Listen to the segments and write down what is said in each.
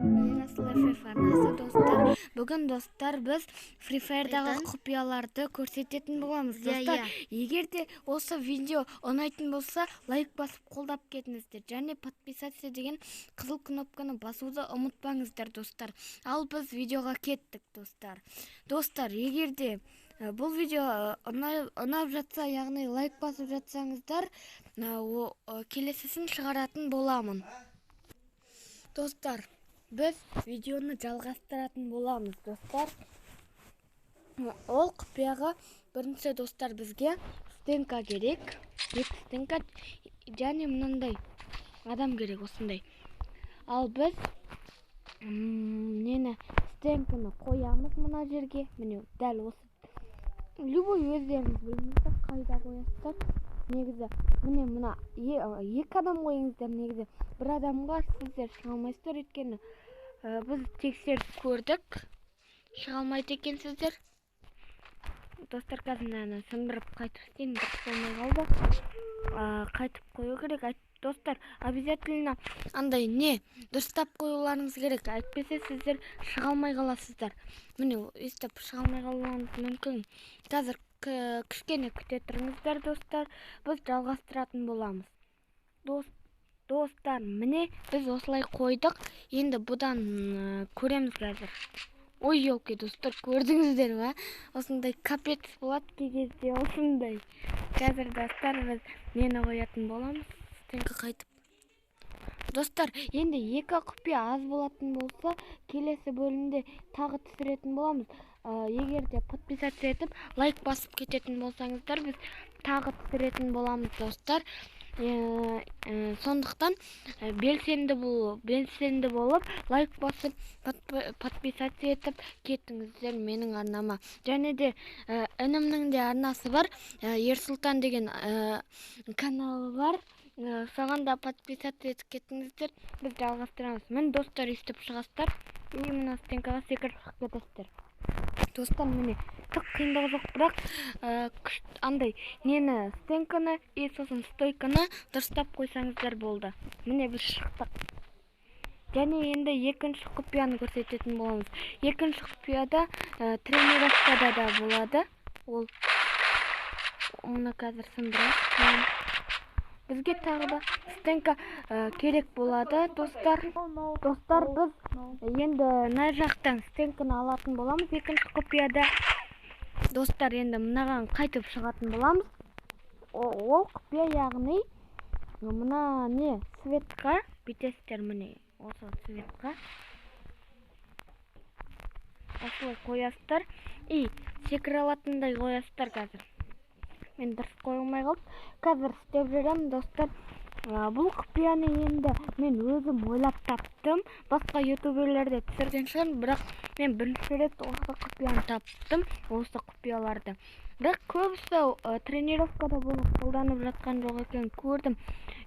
Ярослав арнасы, достар. Бүгін, достар, біз Free Fire'дағы Айтан. құпияларды көрсететін боламыз, Иә, достар. иә. Егер де осы видео ұнайтын болса, лайк басып қолдап кетіңіздер және подписаться деген қызыл кнопканы басуды ұмытпаңыздар, достар. Ал біз видеоға кеттік, достар. Достар, егер де бұл видео ұнап жатса, яғни лайк басып жатсаңыздар, келесісін шығаратын боламын. Достар, біз видеоны жалғастыратын боламыз, достар. Ол құпияға бірінші, достар, бізге стенка керек. Екі стенка және мынандай адам керек, осындай. Ал біз нені, стенканы қоямыз мына жерге. Міне, дәл осы. Любой өздеріңіз біліңіздер, қайда қоясыздар. Негізі, міне, мына екі адам қойыңыздар негізі. Бір адамға сіздер шыға алмайсыздар, өйткені біз тексеріп көрдік. Шыға алмайды екенсіздер. Достар, қазір мынаны сындырып қайтып істейін, дұрыс болмай қалды. Қайтып қою керек. Достар, обязательно андай не, дұрыстап қоюларыңыз керек. Әйтпесе сіздер шыға алмай қаласыздар. Міне, өйстіп шыға алмай қалуыңыз мүмкін. Қазір кішкене күте тұрыңыздар, достар. Біз жалғастыратын боламыз. Достар, міне, біз осылай қойдық. Енді бұдан көреміз қазір. Ой, елки, достар, көрдіңіздер ме? Осындай капец болады кей кезде, осындай. Қазір, достар, біз нені қоятын боламыз? Стенка қайтып. Достар, енді екі құпия аз болатын болса, келесі бөлімде тағы түсіретін боламыз. Егер де подписаться етіп, лайк басып кететін болсаңыздар, біз тағы түсіретін боламыз, достар. Сондықтан белсенді болып, лайк басып, подписаться етіп кетіңіздер менің арнама. Және де інімнің де арнасы бар, Ерсұлтан деген каналы бар. Соған да подписаться етіп кетіңіздер. Біз жалғастырамыз. Міне, достар, өйстіп шығасыздар. И мына стенкаға секіріп шығып кетесіздер. Достар, міне, түк қиындығы жоқ, бірақ андай нені, стенканы и сосын стойканы дұрыстап қойсаңыздар болды. Міне, біз шықтық. Және енді екінші құпияны көрсететін боламыз. Екінші құпияда тренировкада да болады. Ол мұны қазір сындырайық. Бізге тағы да стенка керек болады, достар. Достар, біз енді мына жақтан стенканы алатын боламыз екінші құпияда. Достар, енді мынаған қайтып шығатын боламыз. Ол құпия, яғни мына не, светқа бүйтесіздер, міне, осы светқа осылай қоясыздар и секіре алатындай қоясыздар. Қазір мен дұрыс қойылмай қалды. Қазір істеп жүремін, достар. Бұл құпияны енді мен өзім ойлап таптым. Басқа ютуберлер де түсірген шығар, бірақ мен бірінші рет осы құпияны таптым, осы құпияларды. Бірақ көбісі тренировкада бұны қолданып жатқан жоқ екенін көрдім.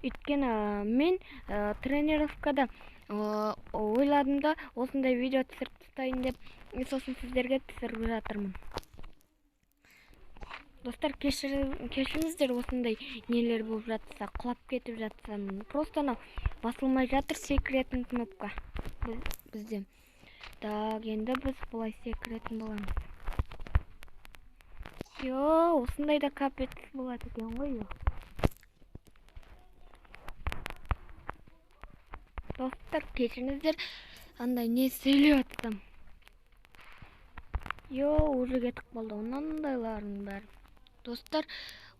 Өйткені мен тренировкада ойладым да, осындай видео түсіріп тастайын деп, и сосын сіздерге түсіріп жатырмын. Достар, кешіріңіздер, осындай нелер болып жатса, құлап кетіп жатсам. Просто анау басылмай жатыр секіретін кнопка бізде. Так, енді біз бұлай секіретін боламыз. Йо, осындай да капец болады екен ғой, йо. Достар, кешіріңіздер, андай не сөйлеп жатсам. Йо, уже кетіп қалды мынандайлардың бәрі. Достар,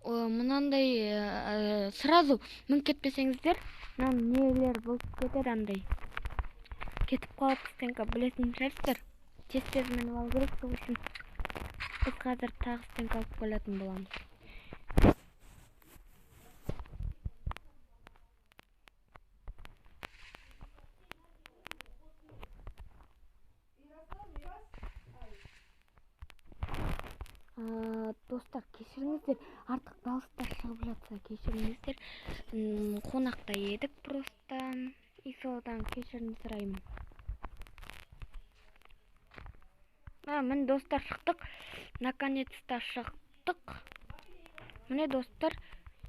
мынандай сразу мініп кетпесеңіздер, мына нелер болып кетеді андай. Кетіп қалады стенка, білетін шығарсыздар. Тез-тез мініп алу керек, сол үшін біз қазір тағы стенка алып келетін боламыз. Достар, кешіріңіздер, артық дауыстар шығып жатса кешіріңіздер. Қонақта едік просто, и содан кешірім сұраймын. Міне, достар, шықтық. Наконец-то шықтық. Міне, достар,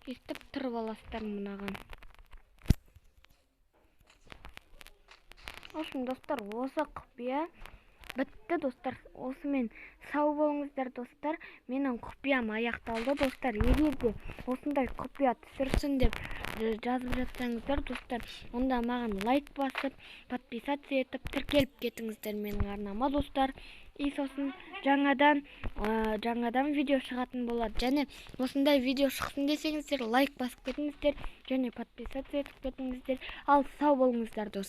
өйстіп тұрып аласыздар мынаған. В общем, достар, осы құпия бітті, достар. Осымен сау болыңыздар, достар. Менің құпиям аяқталды, достар. Егер де осындай құпия түсірсін деп жазып жатсаңыздар, достар, онда маған лайк басып, подписаться етіп, тіркеліп кетіңіздер менің арнама, достар. И сосын жаңадан видео шығатын болады. Және осындай видео шықсын десеңіздер, лайк басып кетіңіздер және подписаться етіп кетіңіздер. Ал сау болыңыздар, достар.